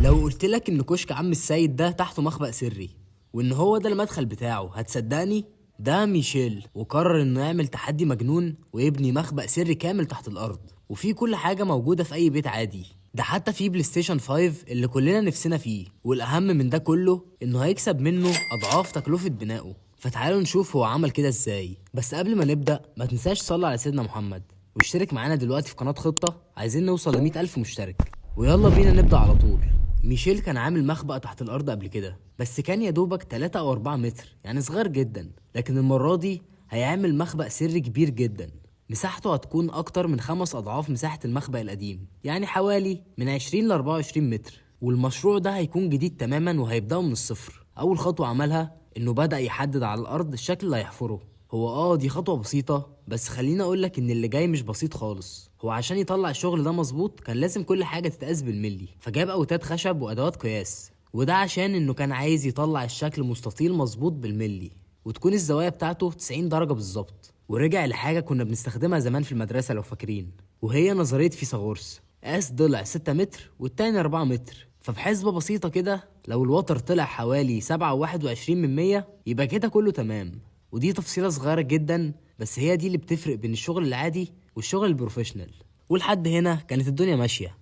لو قلت لك ان كشك عم السيد ده تحته مخبأ سري وان هو ده المدخل بتاعه، هتصدقني؟ ده ميشيل، وقرر انه يعمل تحدي مجنون ويبني مخبأ سري كامل تحت الارض، وفيه كل حاجة موجودة في اي بيت عادي. ده حتى فيه بلاي ستيشن 5 اللي كلنا نفسنا فيه، والاهم من ده كله انه هيكسب منه اضعاف تكلفة بنائه. فتعالوا نشوف هو عمل كده ازاي. بس قبل ما نبدأ ما تنساش تصلي على سيدنا محمد واشترك معانا دلوقتي في قناة خطة، عايزين نوصل ل100,000 مشترك. ويلا بينا نبدأ على طول. ميشيل كان عامل مخبأ تحت الأرض قبل كده، بس كان يا دوبك 3 أو 4 متر، يعني صغير جدا. لكن المرة دي هيعمل مخبأ سري كبير جدا، مساحته هتكون أكتر من 5 أضعاف مساحة المخبأ القديم، يعني حوالي من 20 ل 24 متر. والمشروع ده هيكون جديد تماما وهيبدأه من الصفر. أول خطوة عملها إنه بدأ يحدد على الأرض الشكل اللي هيحفره. هو دي خطوة بسيطة، بس خليني أقولك إن اللي جاي مش بسيط خالص. هو عشان يطلع الشغل ده مظبوط كان لازم كل حاجة تتقاس بالملي، فجاب أوتاد خشب وأدوات قياس، وده عشان إنه كان عايز يطلع الشكل مستطيل مظبوط بالملي وتكون الزوايا بتاعته 90 درجة بالظبط. ورجع لحاجة كنا بنستخدمها زمان في المدرسة لو فاكرين، وهي نظرية فيثاغورس. قاس ضلع 6 متر والتاني 4 متر، فبحسبة بسيطة كده لو الوتر طلع حوالي 7.21 يبقى كده كله تمام. ودي تفصيلة صغيرة جدا، بس هي دي اللي بتفرق بين الشغل العادي والشغل ال professional. ولحد هنا كانت الدنيا ماشية،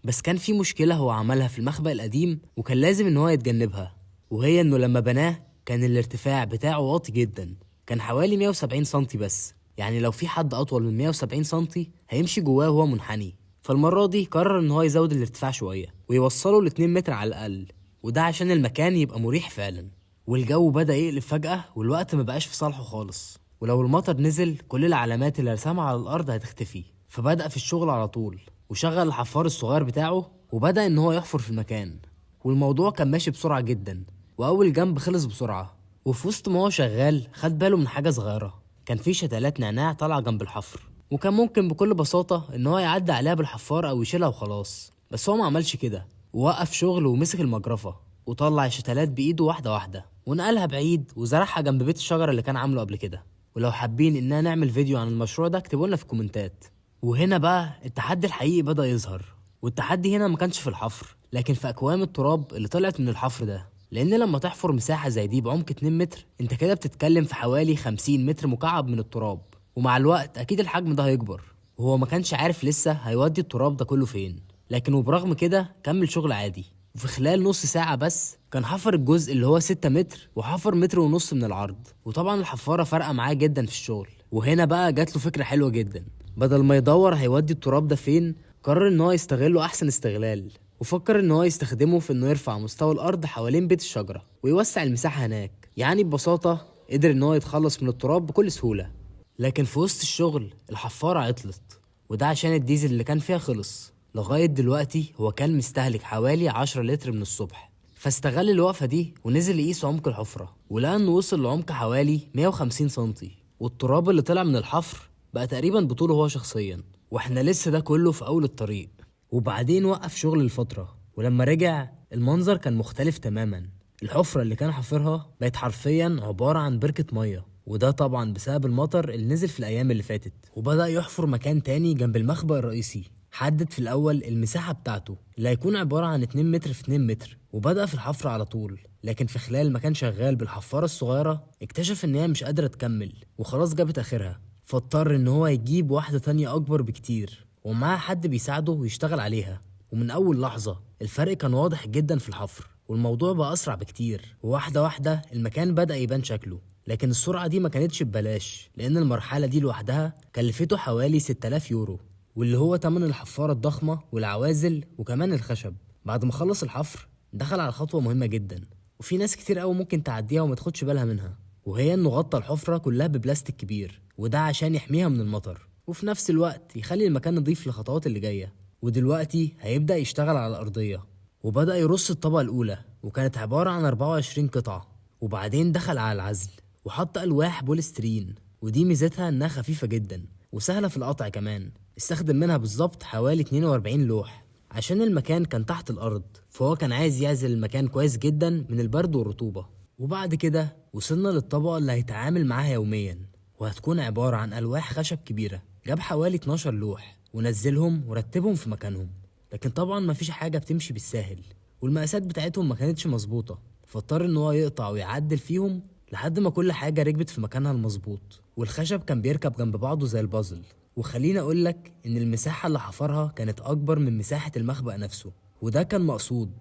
بس كان في مشكلة هو عملها في المخبأ القديم وكان لازم إن هو يتجنبها، وهي إنه لما بناه كان الارتفاع بتاعه واطي جدا، كان حوالي 170 سنتي بس، يعني لو في حد أطول من 170 سنتي هيمشي جواه وهو منحني. فالمرة دي قرر إن هو يزود الارتفاع شوية ويوصله ل 2 متر على الأقل، وده عشان المكان يبقى مريح فعلا. والجو بدأ يقلب فجأة والوقت ما بقاش في صالحه خالص، ولو المطر نزل كل العلامات اللي رسمها على الأرض هتختفي. فبدأ في الشغل على طول وشغل الحفار الصغير بتاعه وبدأ إن هو يحفر في المكان. والموضوع كان ماشي بسرعة جدا، وأول جنب خلص بسرعة. وفي وسط ما هو شغال خد باله من حاجة صغيرة، كان في شتلات نعناع طالعة جنب الحفر، وكان ممكن بكل بساطة إن هو يعدي عليها بالحفار أو يشيلها وخلاص، بس هو ما عملش كده، ووقف شغل ومسك المجرفة وطلع الشتلات بإيده واحدة واحدة ونقلها بعيد وزرعها جنب بيت الشجرة اللي كان عامله قبل كده. ولو حابين إننا نعمل فيديو عن المشروع ده اكتبوا لنا في الكومنتات. وهنا بقى التحدي الحقيقي بدأ يظهر، والتحدي هنا ما كانش في الحفر، لكن في أكوام التراب اللي طلعت من الحفر ده. لأن لما تحفر مساحة زي دي بعمق 2 متر انت كده بتتكلم في حوالي 50 متر مكعب من التراب، ومع الوقت أكيد الحجم ده هيكبر. وهو ما كانش عارف لسه هيودي التراب ده كله فين، لكن وبرغم كده كمل شغل عادي. وفي خلال نص ساعة بس كان حفر الجزء اللي هو 6 متر وحفر 1.5 متر من العرض، وطبعا الحفارة فارقة معاه جدا في الشغل. وهنا بقى جات له فكرة حلوة جدا، بدل ما يدور هيودي التراب ده فين قرر ان هو يستغله احسن استغلال، وفكر ان هو يستخدمه في انه يرفع مستوى الارض حوالين بيت الشجرة ويوسع المساحة هناك. يعني ببساطة قدر ان هو يتخلص من التراب بكل سهولة. لكن في وسط الشغل الحفارة عطلت، وده عشان الديزل اللي كان فيها خلص. لغاية دلوقتي هو كان مستهلك حوالي 10 لتر من الصبح، فاستغل الوقفة دي ونزل يقيس عمق الحفرة، ولقى انه وصل لعمق حوالي 150 سنتي، والتراب اللي طلع من الحفر بقى تقريبا بطوله هو شخصيا. واحنا لسه ده كله في اول الطريق. وبعدين وقف شغل لفترة، ولما رجع المنظر كان مختلف تماما. الحفرة اللي كان حافرها بقت حرفيا عبارة عن بركة مية، وده طبعا بسبب المطر اللي نزل في الأيام اللي فاتت. وبدأ يحفر مكان تاني جنب المخبأ الرئيسي. حدد في الأول المساحة بتاعته اللي هيكون عبارة عن 2 متر في 2 متر، وبدأ في الحفر على طول. لكن في خلال ما كان شغال بالحفارة الصغيرة اكتشف إن هي مش قادرة تكمل وخلاص جابت آخرها، فاضطر إن هو يجيب واحدة تانية أكبر بكتير ومعاه حد بيساعده ويشتغل عليها. ومن أول لحظة الفرق كان واضح جدا في الحفر، والموضوع بقى أسرع بكتير، وواحدة واحدة المكان بدأ يبان شكله. لكن السرعة دي ما كانتش ببلاش، لأن المرحلة دي لوحدها كلفته حوالي 6000 يورو، واللي هو تمن الحفارة الضخمة والعوازل وكمان الخشب. بعد ما خلص الحفر دخل على خطوة مهمة جدا، وفي ناس كتير قوي ممكن تعديها وما تاخدش بالها منها، وهي انه غطى الحفرة كلها ببلاستيك كبير، وده عشان يحميها من المطر وفي نفس الوقت يخلي المكان نظيف للخطوات اللي جاية. ودلوقتي هيبدأ يشتغل على الأرضية، وبدأ يرص الطبقة الأولى وكانت عبارة عن 24 قطعة. وبعدين دخل على العزل وحط ألواح بوليسترين، ودي ميزتها إنها خفيفة جدا وسهلة في القطع كمان. استخدم منها بالظبط حوالي 42 لوح، عشان المكان كان تحت الأرض، فهو كان عايز يعزل المكان كويس جدا من البرد والرطوبة. وبعد كده وصلنا للطبقة اللي هيتعامل معاها يوميا، وهتكون عبارة عن ألواح خشب كبيرة. جاب حوالي 12 لوح ونزلهم ورتبهم في مكانهم. لكن طبعا مفيش حاجة بتمشي بالساهل، والمقاسات بتاعتهم ما كانتش مظبوطة، فاضطر ان هو يقطع ويعدل فيهم لحد ما كل حاجة ركبت في مكانها المظبوط، والخشب كان بيركب جنب بعضه زي البازل. وخليني اقولك ان المساحة اللي حفرها كانت اكبر من مساحة المخبأ نفسه، وده كان مقصود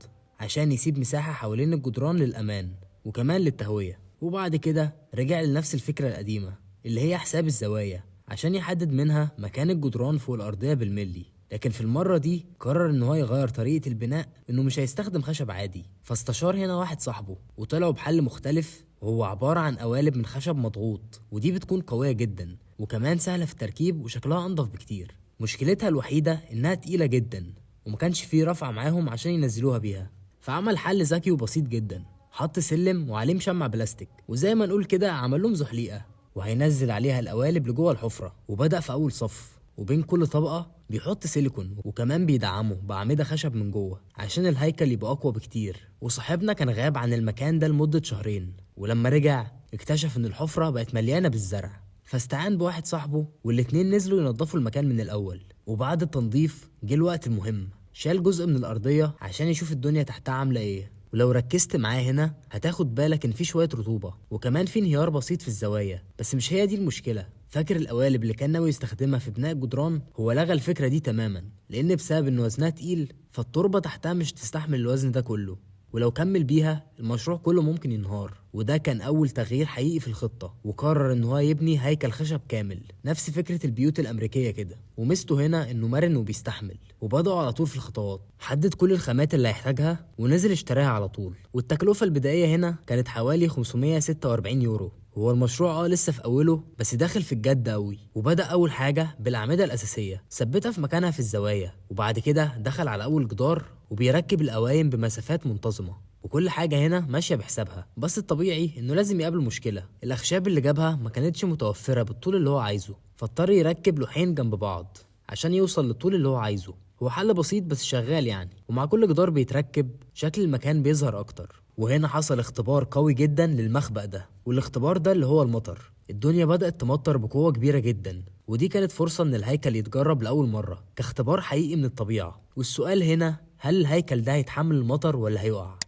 عشان يسيب مساحة حوالين الجدران للأمان وكمان للتهوية. وبعد كده رجع لنفس الفكرة القديمة اللي هي حساب الزوايا عشان يحدد منها مكان الجدران فوق الأرضية بالملي، لكن في المرة دي قرر إن هو يغير طريقة البناء، إنه مش هيستخدم خشب عادي. فاستشار هنا واحد صاحبه وطلعوا بحل مختلف، وهو عبارة عن قوالب من خشب مضغوط، ودي بتكون قوية جدا وكمان سهلة في التركيب وشكلها أنضف بكتير. مشكلتها الوحيدة إنها تقيلة جدا وما كانش فيه رفع معاهم عشان ينزلوها بيها، فعمل حل ذكي وبسيط جدا، حط سلم وعليه مشمع بلاستيك، وزي ما نقول كده عمل لهم زحليقة، وهينزل عليها القوالب لجوه الحفرة. وبدأ في أول صف، وبين كل طبقة بيحط سيليكون وكمان بيدعمه بأعمدة خشب من جوه عشان الهيكل يبقى أقوى بكتير. وصاحبنا كان غاب عن المكان ده لمدة شهرين، ولما رجع اكتشف إن الحفرة بقت مليانة بالزرع، فاستعان بواحد صاحبه والاتنين نزلوا ينظفوا المكان من الأول. وبعد التنظيف جه الوقت المهم، شال جزء من الأرضية عشان يشوف الدنيا تحتها عاملة إيه. ولو ركزت معاه هنا هتاخد بالك إن في شوية رطوبة وكمان في انهيار بسيط في الزوايا، بس مش هي دي المشكلة. فاكر القوالب اللي كان ناوي يستخدمها في بناء الجدران؟ هو لغى الفكرة دي تماما، لأن بسبب إن وزنها تقيل فالتربة تحتها مش تستحمل الوزن ده كله، ولو كمل بيها المشروع كله ممكن ينهار. وده كان أول تغيير حقيقي في الخطة، وقرر إن هو يبني هيكل خشب كامل نفس فكرة البيوت الأمريكية كده. وميزته هنا إنه مرن وبيستحمل، وبدأوا على طول في الخطوات، حدد كل الخامات اللي هيحتاجها ونزل اشتراها على طول. والتكلفة البدائية هنا كانت حوالي 546 يورو. هو المشروع لسه في أوله بس داخل في الجد قوي. وبدأ أول حاجة بالأعمدة الأساسية، ثبتها في مكانها في الزوايا، وبعد كده دخل على أول جدار وبيركب القوايم بمسافات منتظمة، وكل حاجة هنا ماشية بحسابها. بس الطبيعي إنه لازم يقابل مشكلة، الأخشاب اللي جابها ما كانتش متوفرة بالطول اللي هو عايزه، فاضطر يركب لوحين جنب بعض عشان يوصل للطول اللي هو عايزه. هو حل بسيط بس شغال يعني، ومع كل جدار بيتركب شكل المكان بيظهر أكتر. وهنا حصل اختبار قوي جدا للمخبأ ده، والاختبار ده اللي هو المطر. الدنيا بدأت تمطر بقوة كبيرة جدا، ودي كانت فرصة إن الهيكل يتجرب لأول مرة كاختبار حقيقي من الطبيعة. والسؤال هنا، هل الهيكل ده هيتحمل المطر ولا هيقع؟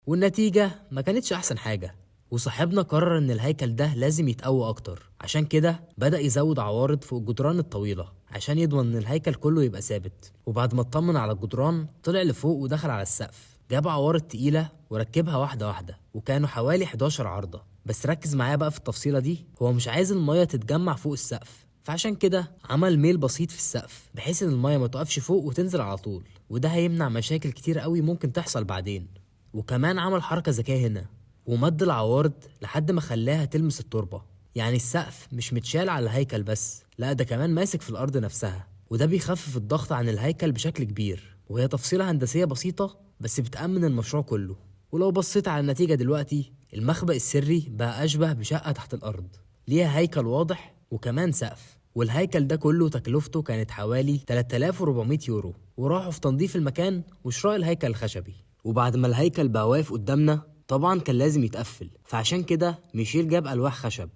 والنتيجة ما كانتش أحسن حاجة، وصاحبنا قرر إن الهيكل ده لازم يتقوى أكتر، عشان كده بدأ يزود عوارض فوق الجدران الطويلة عشان يضمن إن الهيكل كله يبقى ثابت. وبعد ما اطمن على الجدران طلع لفوق ودخل على السقف، جاب عوارض تقيلة وركبها واحدة واحدة، وكانوا حوالي 11 عارضة. بس ركز معايا بقى في التفصيلة دي، هو مش عايز المية تتجمع فوق السقف، فعشان كده عمل ميل بسيط في السقف بحيث ان المية ما تقفش فوق وتنزل على طول، وده هيمنع مشاكل كتير قوي ممكن تحصل بعدين. وكمان عمل حركة ذكية هنا، ومد العوارض لحد ما خلاها تلمس التربة، يعني السقف مش متشال على الهيكل بس، لا ده كمان ماسك في الأرض نفسها، وده بيخفف الضغط عن الهيكل بشكل كبير. وهي تفصيلة هندسية بسيطة بس بتأمن المشروع كله. ولو بصيت على النتيجة دلوقتي، المخبأ السري بقى أشبه بشقة تحت الأرض، ليها هيكل واضح وكمان سقف. والهيكل ده كله تكلفته كانت حوالي 3400 يورو، وراحوا في تنظيف المكان وشراء الهيكل الخشبي. وبعد ما الهيكل بقى واقف قدامنا طبعا كان لازم يتقفل، فعشان كده ميشيل جاب ألواح خشب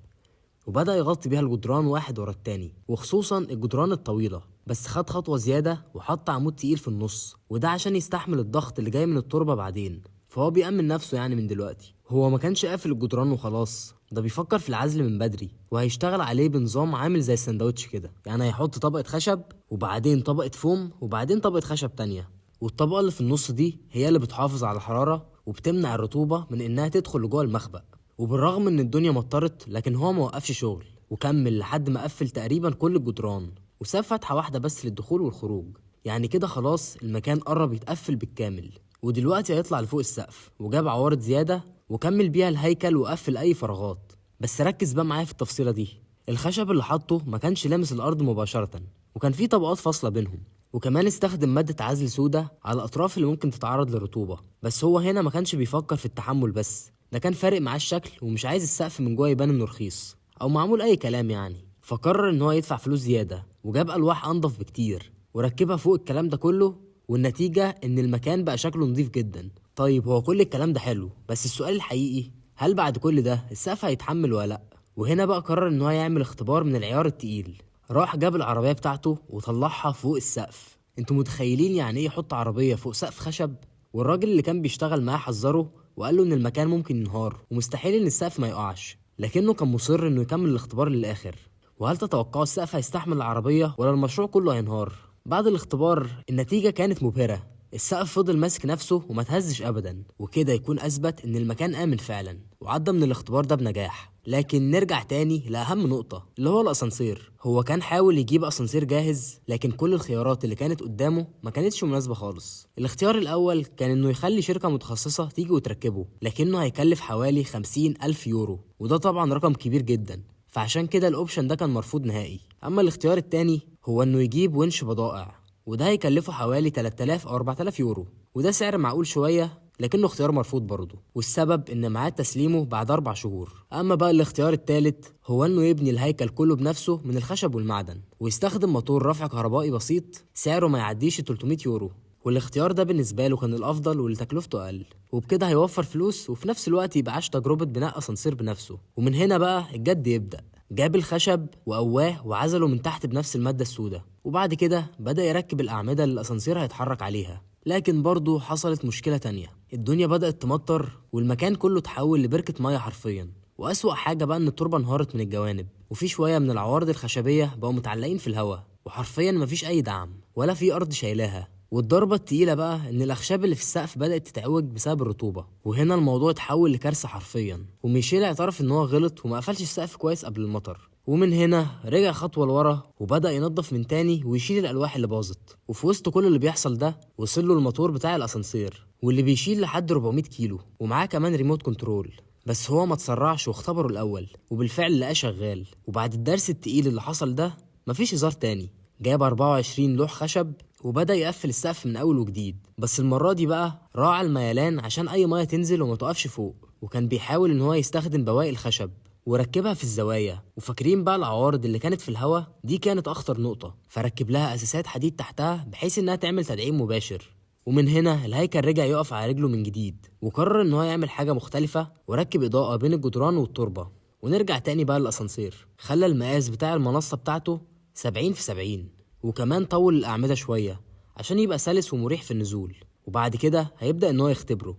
وبدأ يغطي بيها الجدران واحد ورا التاني، وخصوصا الجدران الطويلة. بس خد خطوة زيادة وحط عمود تقيل في النص، وده عشان يستحمل الضغط اللي جاي من التربة بعدين، فهو بيأمن نفسه يعني من دلوقتي. هو ما كانش قافل الجدران وخلاص، ده بيفكر في العزل من بدري، وهيشتغل عليه بنظام عامل زي السندوتش كده، يعني هيحط طبقة خشب وبعدين طبقة فوم وبعدين طبقة خشب تانية، والطبقة اللي في النص دي هي اللي بتحافظ على الحرارة وبتمنع الرطوبة من إنها تدخل لجوه المخبأ. وبالرغم إن الدنيا مطرت لكن هو ما وقفش شغل، وكمل لحد ما قفل تقريبا كل الجدران، وساب فتحة واحدة بس للدخول والخروج. يعني كده خلاص المكان قرب يتقفل بالكامل. ودلوقتي هيطلع لفوق السقف، وجاب عوارض زيادة وكمل بيها الهيكل وقفل أي فراغات. بس ركز بقى معايا في التفصيلة دي، الخشب اللي حطه ما كانش لامس الأرض مباشرة، وكان في طبقات فاصلة بينهم، وكمان استخدم مادة عزل سودة على الأطراف اللي ممكن تتعرض للرطوبة. بس هو هنا ما كانش بيفكر في التحمل بس، ده كان فارق معاه الشكل ومش عايز السقف من جوه يبان انه رخيص أو معمول أي كلام يعني، فقرر إن هو يدفع فلوس زيادة وجاب ألواح أنضف بكتير وركبها فوق الكلام ده كله، والنتيجة إن المكان بقى شكله نظيف جدا. طيب هو كل الكلام ده حلو، بس السؤال الحقيقي هل بعد كل ده السقف هيتحمل ولا لأ؟ وهنا بقى قرر إن هو يعمل اختبار من العيار التقيل، راح جاب العربية بتاعته وطلعها فوق السقف. انتوا متخيلين يعني ايه يحط عربية فوق سقف خشب؟ والراجل اللي كان بيشتغل معاه حذره وقال له ان المكان ممكن ينهار ومستحيل ان السقف ما يقعش، لكنه كان مصر انه يكمل الاختبار للاخر. وهل تتوقعوا السقف هيستحمل العربية ولا المشروع كله هينهار؟ بعد الاختبار النتيجة كانت مبهرة، السقف فضل ماسك نفسه وما تهزش ابدا، وكده يكون اثبت ان المكان امن فعلا وعدى من الاختبار ده بنجاح. لكن نرجع تاني لاهم نقطة اللي هو الاسانسير. هو كان حاول يجيب اسانسير جاهز، لكن كل الخيارات اللي كانت قدامه ما كانتش مناسبة خالص. الاختيار الاول كان انه يخلي شركة متخصصة تيجي وتركبه، لكنه هيكلف حوالي 50,000 يورو، وده طبعا رقم كبير جدا، فعشان كده ال option ده كان مرفوض نهائي. اما الاختيار التاني هو انه يجيب ونش بضائع، وده هيكلفه حوالي 3000 او 4000 يورو، وده سعر معقول شوية لكنه اختيار مرفوض برضه، والسبب ان ميعاد تسليمه بعد 4 شهور. اما بقى الاختيار الثالث هو انه يبني الهيكل كله بنفسه من الخشب والمعدن، ويستخدم موتور رفع كهربائي بسيط سعره ما يعديش 300 يورو، والاختيار ده بالنسبة له كان الافضل واللي تكلفته اقل، وبكده هيوفر فلوس وفي نفس الوقت يبقى عاش تجربه بناء اسانسير بنفسه. ومن هنا بقى الجد يبدا. جاب الخشب وقواه وعزله من تحت بنفس المادة السوداء، وبعد كده بدأ يركب الأعمدة اللي الأسانسير هيتحرك عليها. لكن برضه حصلت مشكلة تانية، الدنيا بدأت تمطر والمكان كله اتحول لبركة مية حرفيا. وأسوأ حاجة بقى إن التربة انهارت من الجوانب، وفي شوية من العوارض الخشبية بقوا متعلقين في الهواء، وحرفيا مفيش أي دعم ولا في أرض شايلاها. والضربة التقيلة بقى إن الأخشاب اللي في السقف بدأت تتعوج بسبب الرطوبة، وهنا الموضوع اتحول لكارثة حرفيا. وميشيل اعترف إن هو غلط وما قفلش السقف كويس قبل المطر، ومن هنا رجع خطوة لورا وبدأ ينظف من تاني ويشيل الألواح اللي باظت. وفي وسط كل اللي بيحصل ده وصل له الموتور بتاع الأسانسير، واللي بيشيل لحد 400 كيلو ومعاه كمان remote control، بس هو ما تسرعش واختبره الأول وبالفعل لقاه شغال. وبعد الدرس التقيل اللي حصل ده مفيش هزار تاني، جاب 24 لوح خشب وبدأ يقفل السقف من أول وجديد، بس المرة دي بقى راعى الميلان عشان أي مية تنزل وما تقفش فوق، وكان بيحاول إن هو يستخدم بواقي الخشب وركبها في الزوايا. وفاكرين بقى العوارض اللي كانت في الهواء دي كانت أخطر نقطة، فركب لها أساسات حديد تحتها بحيث إنها تعمل تدعيم مباشر. ومن هنا الهيكل رجع يقف على رجله من جديد، وقرر إن هو يعمل حاجة مختلفة وركب إضاءة بين الجدران والتربة. ونرجع تاني بقى للأسانسير، خلى المقاس بتاع المنصة بتاعته 70 في 70، وكمان طول الأعمدة شوية عشان يبقى سلس ومريح في النزول. وبعد كده هيبدأ إن هو يختبره.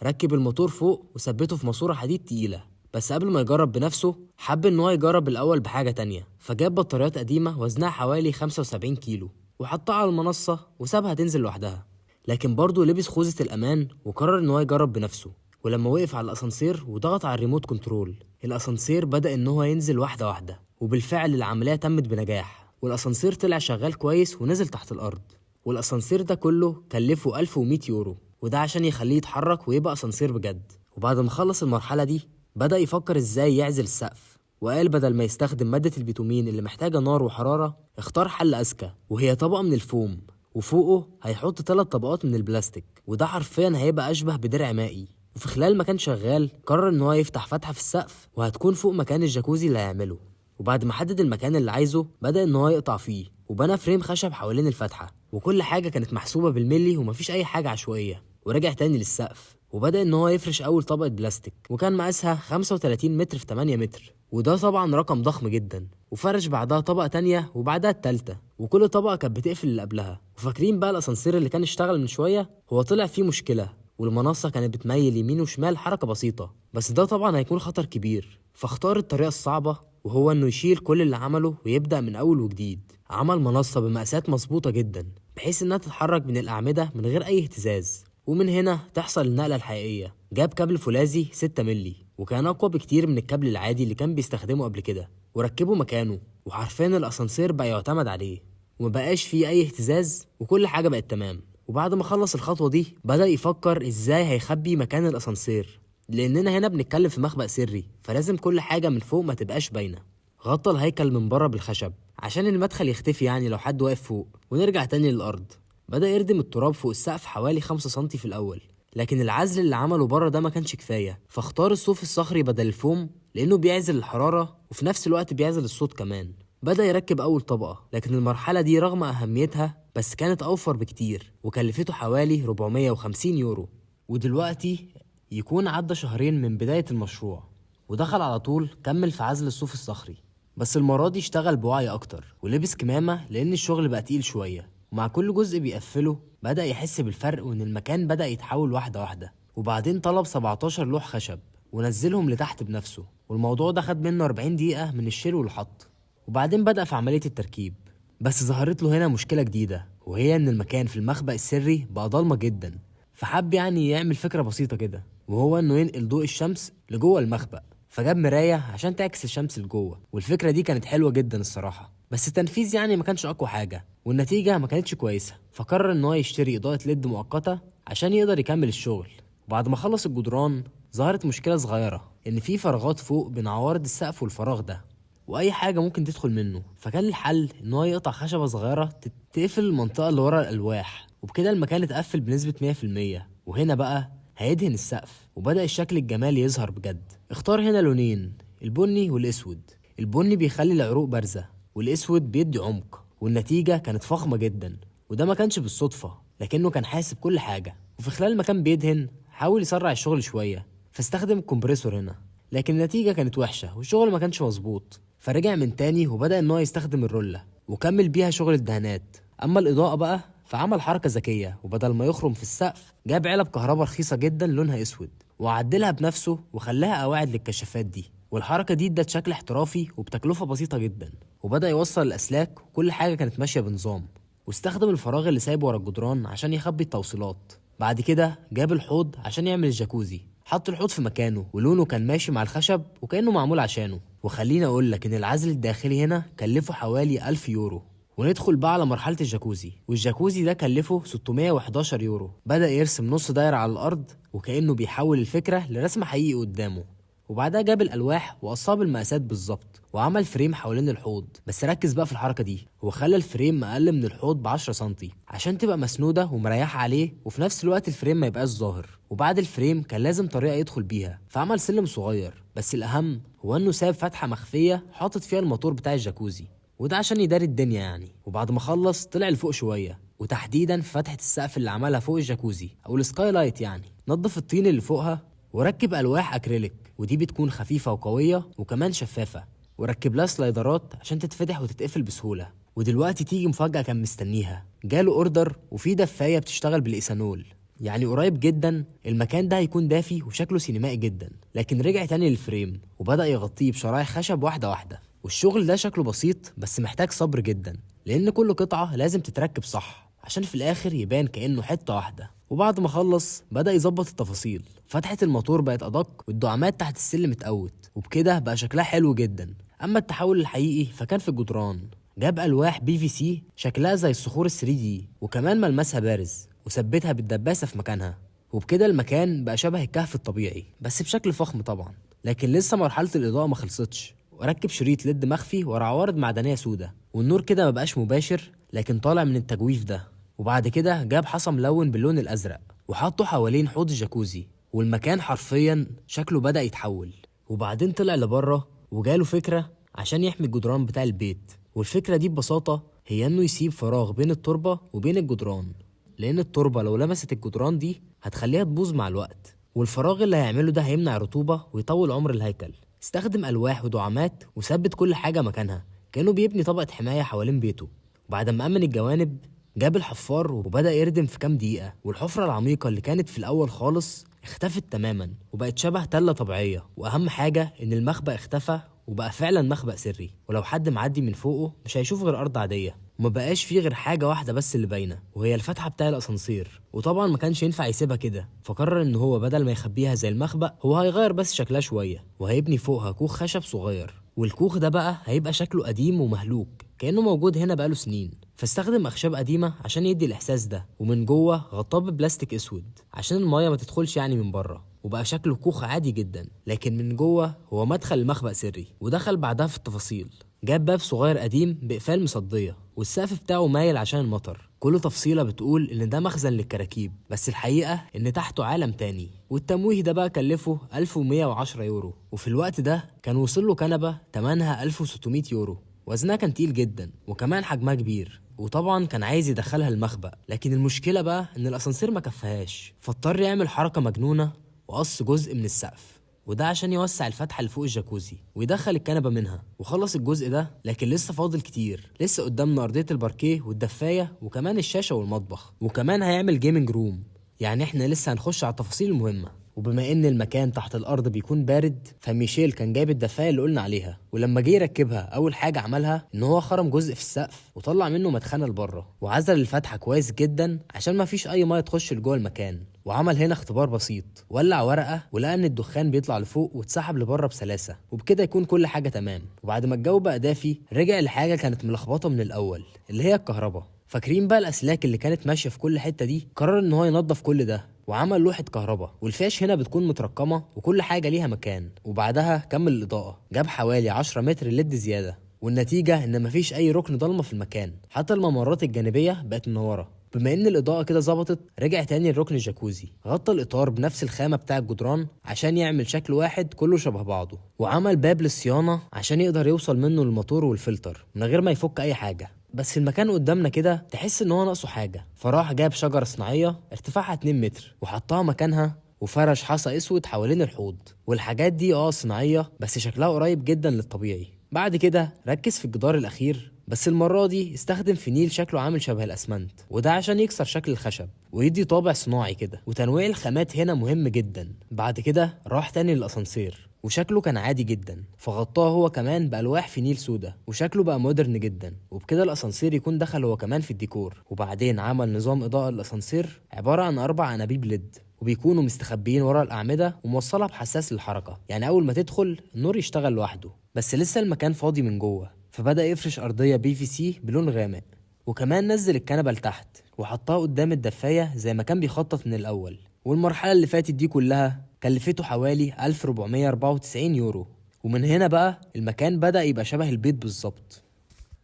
ركب الموتور فوق وثبته في ماسورة حديد تقيلة، بس قبل ما يجرب بنفسه حب إن هو يجرب الأول بحاجة تانية، فجاب بطاريات قديمة وزنها حوالي 75 كيلو وحطها على المنصة وسابها تنزل لوحدها. لكن برضه لبس خوذة الأمان وقرر إن هو يجرب بنفسه. ولما وقف على الأسانسير وضغط على ال remote control، الأسانسير بدأ إن هو ينزل واحدة واحدة، وبالفعل العملية تمت بنجاح، والأسانسير طلع شغال كويس ونزل تحت الأرض. والأسانسير ده كله كلفه 1100 يورو، وده عشان يخليه يتحرك ويبقى أسانسير بجد. وبعد ما خلص المرحلة دي بدأ يفكر إزاي يعزل السقف، وقال بدل ما يستخدم مادة البيتومين اللي محتاجة نار وحرارة، اختار حل أذكى وهي طبقة من الفوم، وفوقه هيحط 3 طبقات من البلاستيك، وده حرفيا هيبقى أشبه بدرع مائي. وفي خلال ما كان شغال قرر إن هو يفتح فتحة في السقف وهتكون فوق مكان الجاكوزي اللي هيعمله. وبعد ما حدد المكان اللي عايزه بدأ إن هو يقطع فيه، وبنى frame خشب حوالين الفتحة، وكل حاجة كانت محسوبة بالملي ومفيش أي حاجة عشوائية. ورجع تاني للسقف وبدأ إن هو يفرش أول طبقة بلاستيك، وكان مقاسها 35 متر في 8 متر، وده طبعا رقم ضخم جدا. وفرش بعدها طبقة تانية وبعدها التالتة، وكل طبقة كانت بتقفل اللي قبلها. وفاكرين بقى الأسانسير اللي كان اشتغل من شوية هو طلع فيه مشكلة، والمنصة كانت بتميل يمين وشمال حركة بسيطة، بس ده طبعا هيكون خطر كبير. فاختار الطريقة الصعبة وهو إنه يشيل كل اللي عمله ويبدأ من أول وجديد. عمل منصة بمقاسات مظبوطة جدا بحيث إنها تتحرك من الأعمدة من غير أي اهتزاز، ومن هنا تحصل النقلة الحقيقية. جاب كابل فولاذي 6 ملي، وكان أقوى بكتير من الكابل العادي اللي كان بيستخدمه قبل كده، وركبه مكانه، وحرفيا الأسانسير بقى يعتمد عليه ومبقاش فيه أي اهتزاز، وكل حاجة بقت تمام. وبعد ما خلص الخطوة دي بدأ يفكر إزاي هيخبي مكان الأسانسير، لأننا هنا بنتكلم في مخبأ سري، فلازم كل حاجة من فوق ما تبقاش باينة. غطى الهيكل من بره بالخشب عشان المدخل يختفي يعني لو حد واقف فوق. ونرجع تاني للأرض، بدأ يردم التراب فوق السقف حوالي 5 سنتي في الأول، لكن العزل اللي عمله بره ده ما كانش كفاية، فاختار الصوف الصخري بدل الفوم لأنه بيعزل الحرارة وفي نفس الوقت بيعزل الصوت كمان. بدأ يركب أول طبقة، لكن المرحلة دي رغم أهميتها بس كانت أوفر بكتير وكلفته حوالي 450 يورو. ودلوقتي يكون عدى شهرين من بداية المشروع، ودخل على طول كمل في عزل الصوف الصخري، بس المرة دي اشتغل بوعي أكتر ولبس كمامة لأن الشغل بقى تقيل شوية. ومع كل جزء بيقفله بدأ يحس بالفرق وإن المكان بدأ يتحول واحدة واحدة. وبعدين طلب 17 لوح خشب ونزلهم لتحت بنفسه، والموضوع ده خد منه 40 دقيقة من الشيل والحط. وبعدين بدأ في عملية التركيب، بس ظهرت له هنا مشكلة جديدة، وهي إن المكان في المخبأ السري بقى ضلمة جدا. فحب يعني يعمل فكرة بسيطة كده، وهو إنه ينقل ضوء الشمس لجوه المخبأ. فجاب مراية عشان تعكس الشمس لجوه، والفكرة دي كانت حلوة جدا الصراحة، بس التنفيذ يعني ما كانش أقوى حاجة، والنتيجة ما كانتش كويسة. فقرر إن هو يشتري إضاءة LED مؤقتة عشان يقدر يكمل الشغل. وبعد ما خلص الجدران ظهرت مشكلة صغيرة، إن في فراغات فوق بين عوارض السقف والفراغ ده، وأي حاجة ممكن تدخل منه. فكان الحل إن هو يقطع خشبة صغيرة تقفل المنطقة اللي ورا الألواح، وبكده المكان اتقفل بنسبة 100%. وهنا بقى هيدهن السقف، وبدأ الشكل الجمالي يظهر بجد. اختار هنا لونين، البني والأسود. البني بيخلي العروق بارزة، والأسود بيدي عمق، والنتيجة كانت فخمة جدا. وده ما كانش بالصدفة، لكنه كان حاسب كل حاجة. وفي خلال ما كان بيدهن حاول يسرع الشغل شوية، فاستخدم ال compressor هنا، لكن النتيجة كانت وحشة والشغل ما كانش مظبوط. فرجع من تاني وبدأ إن هو يستخدم الرولة وكمل بيها شغل الدهانات. أما الإضاءة بقى فعمل حركة ذكية، وبدل ما يخرم في السقف جاب علب كهرباء رخيصة جدا لونها أسود، وعدلها بنفسه وخلاها قواعد للكشافات دي. والحركة دي ادت شكل احترافي وبتكلفة بسيطة جدا. وبدأ يوصل الأسلاك وكل حاجة كانت ماشية بنظام، واستخدم الفراغ اللي سايبه ورا الجدران عشان يخبي التوصيلات. بعد كده جاب الحوض عشان يعمل الجاكوزي، حط الحوض في مكانه ولونه كان ماشي مع الخشب وكأنه معمول عشانه. وخليني أقول لك إن العزل الداخلي هنا كلفه حوالي 1000 يورو. وندخل بقى على مرحلة الجاكوزي، والجاكوزي ده كلفه 611 يورو. بدأ يرسم نص دايرة على الأرض وكأنه بيحول الفكرة لرسم حقيقي قدامه. وبعدها جاب الألواح وقصها بالمقاسات بالظبط، وعمل frame حوالين الحوض. بس ركز بقى في الحركة دي، هو خلى ال frame أقل من الحوض ب10 سنتي عشان تبقى مسنودة ومريحة عليه، وفي نفس الوقت ال frame ما يبقاش ظاهر. وبعد ال frame كان لازم طريقة يدخل بيها، فعمل سلم صغير. بس الأهم هو إنه ساب فتحة مخفية حاطط فيها الموتور بتاع الجاكوزي، وده عشان يداري الدنيا يعني. وبعد ما خلص طلع لفوق شوية، وتحديدا في فتحة السقف اللي عملها فوق الجاكوزي أو ال skylight يعني، نظف الطين اللي فوقها وركب ألواح أكريليك، ودي بتكون خفيفة وقوية وكمان شفافة، وركب لها سلايدرات عشان تتفتح وتتقفل بسهولة. ودلوقتي تيجي مفاجأة كان مستنيها، جاله order وفي دفاية بتشتغل بالإيثانول، يعني قريب جدا المكان ده هيكون دافي وشكله سينمائي جدا. لكن رجع تاني لل frame وبدأ يغطيه بشرايح خشب واحدة واحدة. والشغل ده شكله بسيط بس محتاج صبر جدا، لأن كل قطعة لازم تتركب صح عشان في الآخر يبان كأنه حتة واحدة. وبعد ما خلص بدأ يظبط التفاصيل، فتحة الموتور بقت أدق والدعامات تحت السلم اتقوت، وبكده بقى شكلها حلو جدا. أما التحول الحقيقي فكان في الجدران، جاب ألواح PVC شكلها زي الصخور 3D وكمان ملمسها بارز، وثبتها بالدباسة في مكانها. وبكده المكان بقى شبه الكهف الطبيعي بس بشكل فخم طبعا. لكن لسه مرحلة الإضاءة ما خلصتش، وركب شريط LED مخفي ورا عوارض معدنية سودة، والنور كده ما بقاش مباشر لكن طالع من التجويف ده. وبعد كده جاب حصى ملون باللون الأزرق وحطه حوالين حوض الجاكوزي، والمكان حرفيا شكله بدأ يتحول. وبعدين طلع لبره وجاله فكرة عشان يحمي الجدران بتاع البيت، والفكرة دي ببساطة هي إنه يسيب فراغ بين التربة وبين الجدران، لأن التربة لو لمست الجدران دي هتخليها تبوظ مع الوقت، والفراغ اللي هيعمله ده هيمنع الرطوبة ويطول عمر الهيكل. استخدم ألواح ودعامات وثبت كل حاجة مكانها كأنه بيبني طبقة حماية حوالين بيته. وبعد ما أمن الجوانب جاب الحفار وبدأ يردم في كام دقيقة، والحفرة العميقة اللي كانت في الأول خالص اختفت تماما وبقت شبه تلة طبيعية. وأهم حاجة إن المخبأ اختفى وبقى فعلا مخبأ سري، ولو حد معدي من فوقه مش هيشوف غير أرض عادية، وما بقاش فيه غير حاجة واحدة بس اللي باينة، وهي الفتحة بتاع الأسانسير. وطبعا ما كانش ينفع يسيبها كده، فقرر إن هو بدل ما يخبيها زي المخبأ هو هيغير بس شكلها شوية، وهيبني فوقها كوخ خشب صغير. والكوخ ده بقى هيبقى شكله قديم ومهلوك كأنه موجود هنا بقاله سنين، فاستخدم أخشاب قديمة عشان يدي الإحساس ده، ومن جوه غطاه ببلاستيك أسود عشان المايه ما تدخلش يعني من بره، وبقى شكله كوخ عادي جدا، لكن من جوه هو مدخل لمخبأ سري. ودخل بعدها في التفاصيل، جاب باب صغير قديم بإقفال مصدية، والسقف بتاعه مايل عشان المطر. كل تفصيلة بتقول إن ده مخزن للكراكيب، بس الحقيقة إن تحته عالم تاني. والتمويه ده بقى كلفه 1110 يورو، وفي الوقت ده كان وصل له كنبة تمنها 1600 يورو، وزنها كان تقيل جدا وكمان حجمها كبير، وطبعا كان عايز يدخلها المخبأ. لكن المشكلة بقى إن الأسانسير ما كفاهاش، فاضطر يعمل حركة مجنونة وقص جزء من السقف. وده عشان يوسع الفتحة اللي فوق الجاكوزي ويدخل الكنبة منها. وخلص الجزء ده، لكن لسه فاضل كتير، لسه قدامنا ارضية الباركيه والدفايه وكمان الشاشة والمطبخ، وكمان هيعمل gaming room. يعني احنا لسه هنخش على التفاصيل المهمة. وبما ان المكان تحت الارض بيكون بارد، فميشيل كان جايب الدفايه اللي قلنا عليها، ولما جه يركبها اول حاجة عملها ان هو خرم جزء في السقف وطلع منه مدخنه لبره، وعزل الفتحة كويس جدا عشان ما فيش اي مية تخش لجوه المكان. وعمل هنا اختبار بسيط، ولع ورقة ولقى ان الدخان بيطلع لفوق واتسحب لبره بسلاسة، وبكده يكون كل حاجة تمام. وبعد ما الجو بقى دافي رجع لحاجة كانت ملخبطة من الاول، اللي هي الكهرباء. فاكرين بقى الاسلاك اللي كانت ماشية في كل حتة دي؟ قرر ان هو ينظف كل ده وعمل لوحة كهرباء، والفيش هنا بتكون مترقمه وكل حاجة ليها مكان. وبعدها كمل الاضاءة، جاب حوالي 10 متر LED زيادة، والنتيجة ان مفيش اي ركن ضلمة في المكان، حتى الممرات الجانبية بقت منورة. بما ان الاضاءة كده ظبطت، رجع تاني لركن الجاكوزي، غطى الاطار بنفس الخامة بتاع الجدران عشان يعمل شكل واحد كله شبه بعضه، وعمل باب للصيانه عشان يقدر يوصل منه للموتور والفلتر من غير ما يفك اي حاجة. بس المكان قدامنا كده تحس ان هو ناقصه حاجة، فراح جاب شجرة صناعية ارتفاعها 2 متر وحطها مكانها، وفرش حصى اسود حوالين الحوض. والحاجات دي صناعية بس شكلها قريب جدا للطبيعي. بعد كده ركز في الجدار الاخير، بس المرة دي استخدم فينيل شكله عامل شبه الاسمنت، وده عشان يكسر شكل الخشب ويدي طابع صناعي كده. وتنويع الخامات هنا مهم جدا. بعد كده راح تاني للاسانسير، وشكله كان عادي جدا، فغطاه هو كمان بألواح فينيل سودا، وشكله بقى modern جدا. وبكده الاسانسير يكون دخل هو كمان في الديكور. وبعدين عمل نظام اضاءة للاسانسير عبارة عن 4 انابيب LED، وبيكونوا مستخبيين ورا الأعمدة وموصلها بحساس للحركة، يعني أول ما تدخل النور يشتغل لوحده. بس لسه المكان فاضي من جوه، فبدأ يفرش أرضية PVC بلون غامق، وكمان نزل الكنبة لتحت وحطها قدام الدفاية زي ما كان بيخطط من الأول. والمرحلة اللي فاتت دي كلها كلفته حوالي 1494 يورو. ومن هنا بقى المكان بدأ يبقى شبه البيت بالظبط.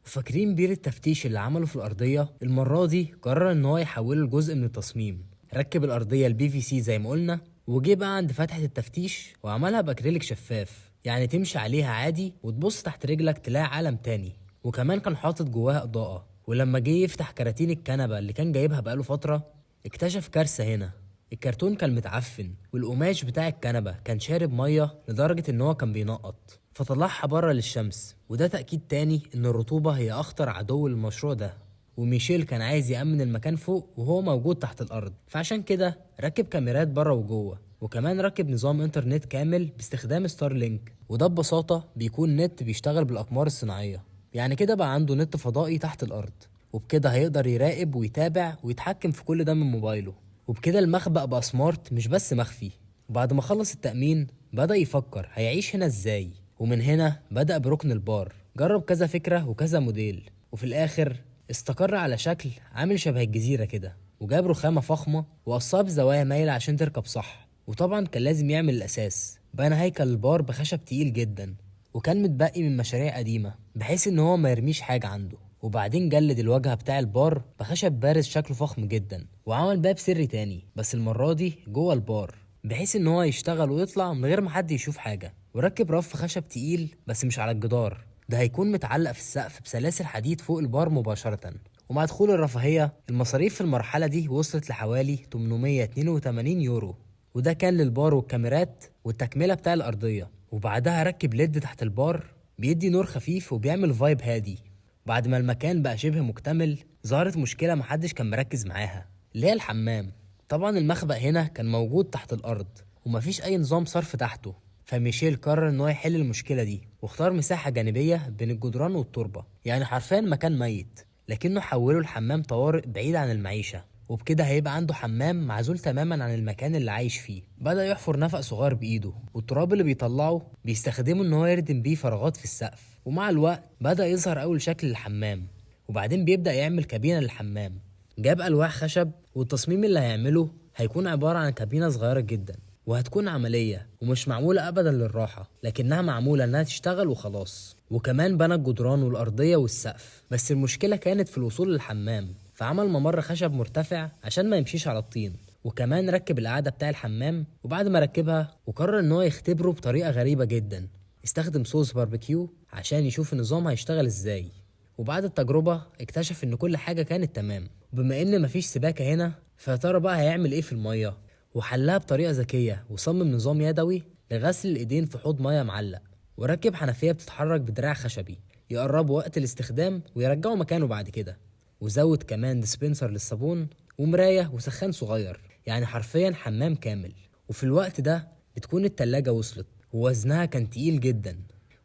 فاكرين بير التفتيش اللي عمله في الأرضية؟ المرة دي قرر إن هو يحوله لجزء من التصميم. ركب الأرضية ال PVC زي ما قلنا، وجه بقى عند فتحة التفتيش وعملها بأكريليك شفاف، يعني تمشي عليها عادي وتبص تحت رجلك تلاقي عالم تاني. وكمان كان حاطط جواها إضاءة. ولما جه يفتح كراتين الكنبة اللي كان جايبها بقاله فترة، اكتشف كارثة هنا. الكرتون كان متعفن، والقماش بتاع الكنبة كان شارب مية لدرجة إن هو كان بينقط، فطلعها بره للشمس. وده تأكيد تاني إن الرطوبة هي أخطر عدو للمشروع ده. وميشيل كان عايز يأمن المكان فوق وهو موجود تحت الأرض، فعشان كده ركب كاميرات بره وجوه، وكمان ركب نظام انترنت كامل باستخدام ستارلينك. وده ببساطة بيكون نت بيشتغل بالأقمار الصناعية، يعني كده بقى عنده نت فضائي تحت الأرض، وبكده هيقدر يراقب ويتابع ويتحكم في كل ده من موبايله. وبكده المخبأ بقى سمارت مش بس مخفي. وبعد ما خلص التأمين بدأ يفكر هيعيش هنا ازاي، ومن هنا بدأ بركن البار. جرب كذا فكرة وكذا موديل، وفي الآخر استقر على شكل عامل شبه الجزيرة كده، وجاب رخامة فخمة وقصها بزوايا مايلة عشان تركب صح. وطبعا كان لازم يعمل الأساس، بنى هيكل البار بخشب تقيل جدا، وكان متبقي من مشاريع قديمة بحيث ان هو ما يرميش حاجة عنده. وبعدين جلد الواجهة بتاع البار بخشب بارز شكله فخم جدا، وعمل باب سري تاني بس المرة دي جوه البار، بحيث ان هو يشتغل ويطلع من غير ما حد يشوف حاجة. وركب رف خشب تقيل بس مش على الجدار، ده هيكون متعلق في السقف بسلاسل حديد فوق البار مباشرة. ومع دخول الرفاهية المصاريف في المرحلة دي وصلت لحوالي 882 يورو، وده كان للبار والكاميرات والتكملة بتاع الأرضية. وبعدها ركب LED تحت البار بيدي نور خفيف وبيعمل vibe هادي. بعد ما المكان بقى شبه مكتمل ظهرت مشكلة محدش كان مركز معاها، اللي هي الحمام. طبعا المخبأ هنا كان موجود تحت الأرض ومفيش أي نظام صرف تحته، فميشيل قرر إن هو يحل المشكلة دي، واختار مساحة جانبية بين الجدران والتربة، يعني حرفيا مكان ميت، لكنه حوله لحمام طوارئ بعيد عن المعيشة. وبكده هيبقى عنده حمام معزول تماما عن المكان اللي عايش فيه. بدأ يحفر نفق صغير بإيده، والتراب اللي بيطلعه بيستخدمه إن هو يردم بيه فراغات في السقف. ومع الوقت بدأ يظهر أول شكل للحمام، وبعدين بيبدأ يعمل كابينة للحمام. جاب ألواح خشب، والتصميم اللي هيعمله هيكون عبارة عن كابينة صغيرة جدا، وهتكون عملية ومش معمولة أبدا للراحة، لكنها معمولة إنها تشتغل وخلاص. وكمان بنى الجدران والأرضية والسقف، بس المشكلة كانت في الوصول للحمام، فعمل ممر خشب مرتفع عشان ما يمشيش على الطين. وكمان ركب القعدة بتاع الحمام، وبعد ما ركبها وقرر إن هو يختبره بطريقة غريبة جدا، استخدم صوص باربيكيو عشان يشوف النظام هيشتغل ازاي. وبعد التجربة اكتشف إن كل حاجة كانت تمام. بما إن مفيش سباكة هنا، فيا ترى بقى هيعمل إيه في المية؟ وحلها بطريقة ذكية، وصمم نظام يدوي لغسل الإيدين في حوض مية معلق، وركب حنفية بتتحرك بدراع خشبي يقربه وقت الاستخدام ويرجعه مكانه بعد كده، وزود كمان dispenser للصابون ومراية وسخان صغير، يعني حرفيا حمام كامل. وفي الوقت ده بتكون التلاجة وصلت ووزنها كان تقيل جدا،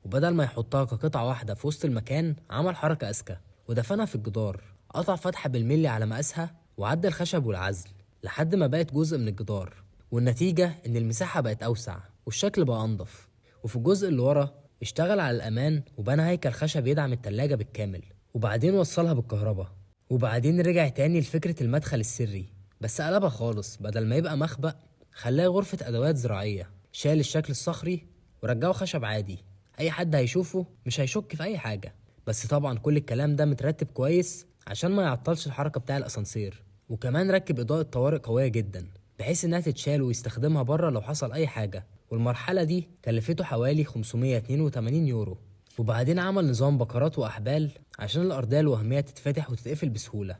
وبدل ما يحطها كقطعة واحدة في وسط المكان عمل حركة أذكى ودفنها في الجدار، قطع فتحة بالملي على مقاسها وعدى الخشب والعزل لحد ما بقت جزء من الجدار. والنتيجة إن المساحة بقت أوسع والشكل بقى أنضف. وفي الجزء اللي ورا اشتغل على الأمان وبنى هيكل خشب يدعم التلاجة بالكامل، وبعدين وصلها بالكهرباء. وبعدين رجع تاني لفكرة المدخل السري، بس قلبها خالص، بدل ما يبقى مخبأ خلاه غرفة أدوات زراعية، شال الشكل الصخري ورجعه خشب عادي، أي حد هيشوفه مش هيشك في أي حاجة. بس طبعا كل الكلام ده مترتب كويس عشان ما يعطلش الحركة بتاع الأسانسير. وكمان ركب إضاءة طوارئ قوية جدا بحيث إنها تتشال ويستخدمها بره لو حصل أي حاجة، والمرحلة دي كلفته حوالي 582 يورو. وبعدين عمل نظام بكرات وأحبال عشان الأرضية الوهمية تتفتح وتتقفل بسهولة.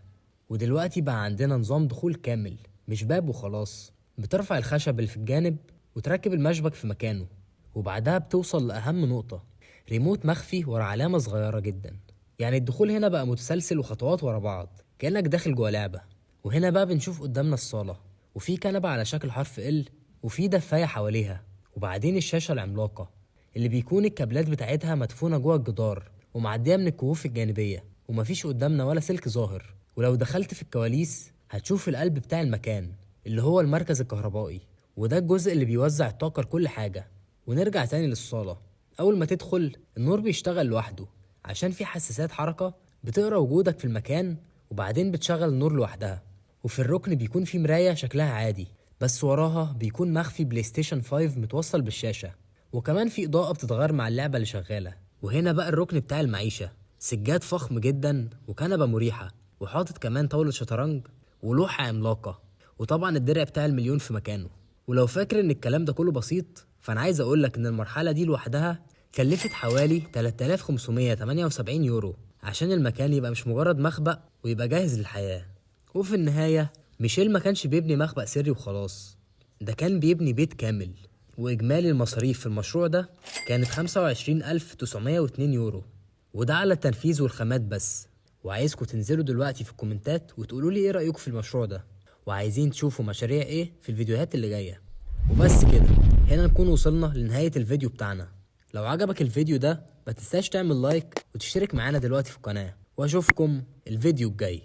ودلوقتي بقى عندنا نظام دخول كامل، مش باب وخلاص، بترفع الخشب اللي في الجانب وتركب المشبك في مكانه. وبعدها بتوصل لأهم نقطة، ريموت مخفي ورا علامة صغيرة جدا، يعني الدخول هنا بقى متسلسل وخطوات ورا بعض كأنك داخل جوه لعبة. وهنا بقى بنشوف قدامنا الصالة، وفي كنبة على شكل حرف L وفي دفاية حواليها، وبعدين الشاشة العملاقة اللي بيكون الكابلات بتاعتها مدفونة جوه الجدار ومعدية من الكهوف الجانبية، ومفيش قدامنا ولا سلك ظاهر. ولو دخلت في الكواليس هتشوف القلب بتاع المكان اللي هو المركز الكهربائي، وده الجزء اللي بيوزع الطاقة لكل حاجة. ونرجع تاني للصالة، أول ما تدخل النور بيشتغل لوحده عشان في حساسات حركة بتقرأ وجودك في المكان وبعدين بتشغل النور لوحدها. وفي الركن بيكون في مراية شكلها عادي، بس وراها بيكون مخفي PlayStation 5 متوصل بالشاشة، وكمان في إضاءة بتتغير مع اللعبة اللي شغالة. وهنا بقى الركن بتاع المعيشة، سجاد فخم جدا وكنبة مريحة، وحاطط كمان طاولة شطرنج ولوحة عملاقة، وطبعا الدرع بتاع المليون في مكانه. ولو فاكر ان الكلام ده كله بسيط، فانا عايز اقولك ان المرحلة دي لوحدها كلفت حوالي 3578 يورو عشان المكان يبقى مش مجرد مخبأ ويبقى جاهز للحياة. وفي النهاية ميشيل ما كانش بيبني مخبأ سري وخلاص، ده كان بيبني بيت كامل. وإجمالي المصاريف في المشروع ده كانت 25902 يورو، وده على التنفيذ والخامات بس. وعايزكم تنزلوا دلوقتي في الكومنتات وتقولوا لي ايه رأيكم في المشروع ده، وعايزين تشوفوا مشاريع ايه في الفيديوهات اللي جاية. وبس كده، هنا نكون وصلنا لنهاية الفيديو بتاعنا. لو عجبك الفيديو ده ما تنساش تعمل like وتشترك معانا دلوقتي في القناة، واشوفكم الفيديو الجاي.